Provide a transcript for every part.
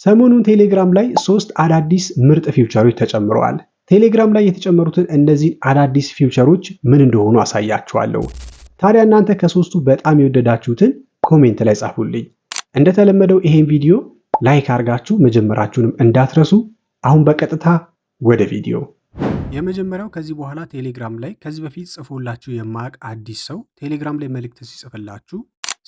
ሰሞኑን ቴሌግራም ላይ ሶስት አዳዲስ ምርጥ feature ኦች ተጨምረዋል። ቴሌግራም ላይ የተጨመሩትን እነዚህን አዳዲስ feature ኦች ምን እንደሆኑ አሳያችኋለሁ። ታዲያ እናንተ ከሶስቱ በጣም የወደዳችሁትን comment ላይ ጻፉልኝ። እንደተለመደው ይሄን ቪዲዮ like አድርጋችሁ መጀመራችሁንም እንዳትረሱ። አሁን በቀጥታ ወደ ቪዲዮ። የመጀመሪያው ከዚህ በኋላ ቴሌግራም ላይ ከዚህ በፊት ጽፎላችሁ የማያውቅ አዲስ ሰው ቴሌግራም ላይ መልእክት ሲጽፍላችሁ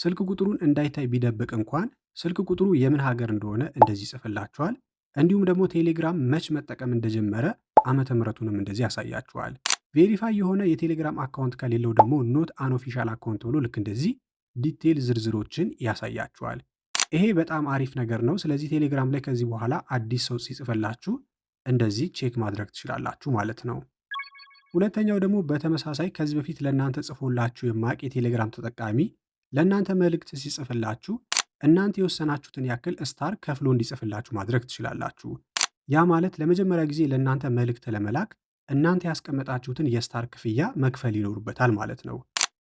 ስልክ ቁጥሩን እንዳይታይ ቢደብቅ እንኳን ስልክ ቁጥሩ የምን ሀገር እንደሆነ እንደዚህ ይጽፍላችኋል። እንዲሁም ደግሞ ቴሌግራም መች መጠቀም እንደጀመረ ዓመተ ምሕረቱንም እንደዚህ ያሳያችኋል። Verify የሆነ የቴሌግራም account ከሌለው ደግሞ not an official account ብሎ ልክ እንደዚህ detail ዝርዝሮችን ያሳያችኋል። ይሄ በጣም አሪፍ ነገር ነው። ስለዚህ ቴሌግራም ላይ ከዚህ በኋላ አዲስ ሰው ሲጽፍላችሁ እንደዚህ check ማድረግ ትችላላችሁ ማለት ነው። ሁለተኛው ደግሞ በተመሳሳይ ከዚህ በፊት ለእናንተ ጽፎላችሁ የማያውቅ የቴሌግራም ተጠቃሚ ለእናንተ መልእክት ሲጽፍላችሁ እናንተ የወሰናችሁትን ያክል star ከፍሎ እንዲጽፍላችሁ ማድረግ ትችላላችሁ። ያ ማለት ለመጀመሪያ ጊዜ ለእናንተ መልእክት ለመላክ እናንተ ያስቀመጣችሁትን የ star ክፍያ መክፈል ይኖርበታል ማለት ነው።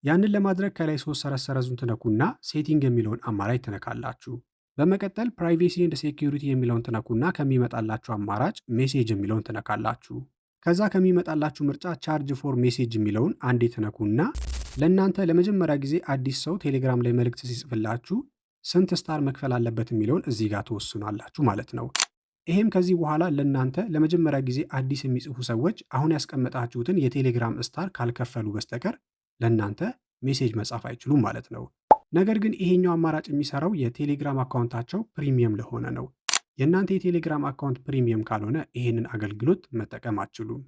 ያንን ለማድረግ ከላይ ሶስት ሰረዝ ሰረዙን ትነኩና setting የሚለውን አማራጭ ትነካላችሁ። በመቀጠል privacy and security የሚለውን ትነኩና ከሚመጣላችሁ አማራጭ message የሚለውን ትነካላችሁ። ከዛ ከሚመጣላችሁ ምርጫ charge for message የሚለውን አንዴ ትነኩና ለእናንተ ለመጀመሪያ ጊዜ አዲስ ሰው ቴሌግራም ላይ መልእክት ሲጽፍላችሁ ስንት star መክፈል አለበት የሚለውን እዚህ ጋር ትወስናላችሁ ማለት ነው። ይሄም ከዚህ በኋላ ለእናንተ ለመጀመሪያ ጊዜ አዲስ የሚጽፉ ሰዎች አሁን ያስቀመጣችሁትን የቴሌግራም star ካልከፈሉ በስተቀር ለእናንተ message መጻፍ አይችሉም ማለት ነው። ነገር ግን ይሄኛው አማራጭ የሚሰራው የቴሌግራም account ኣቸው premium ለሆነ ነው። የእናንተ የቴሌግራም account premium ካልሆነ ይሄንን አገልግሎት መጠቀም አትችሉም።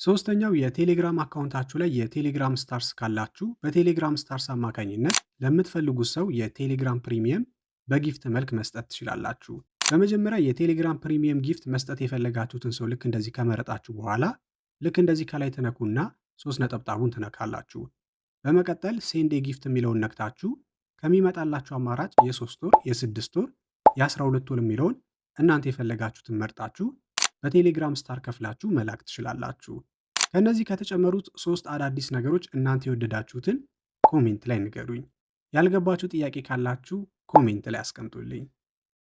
ሶስተኛው የቴሌግራም account ኣችሁ ላይ የቴሌግራም stars ካላችሁ በቴሌግራም stars አማካኝነት ለምትፈልጉት ሰው የቴሌግራም premium በ gift መልክ መስጠት ትችላላችሁ። በመጀመሪያ የቴሌግራም premium gift መስጠት የፈለጋችሁትን ሰው ልክ እንደዚህ ከመረጣችሁ በኋላ ልክ እንደዚህ ከላይ ትነኩና ሶስት ነጠብጣቡን ትነካላችሁ። በመቀጠል send a gift የሚለውን ነክታችሁ ከሚመጣላችሁ አማራጭ የ3 ወር፣ የ6 ወር፣ የ12 ወር የሚለውን እናንተ የፈለጋችሁትን መርጣችሁ በቴሌግራም star ከፍላችሁ መላክ ትችላላችሁ። ከእነዚህ ከተጨመሩት ሶስት አዳዲስ ነገሮች እናንተ የወደዳችሁትን comment ላይ ንገሩኝ። ያልገባችሁ ጥያቄ ካላችሁ comment ላይ አስቀምጡልኝ።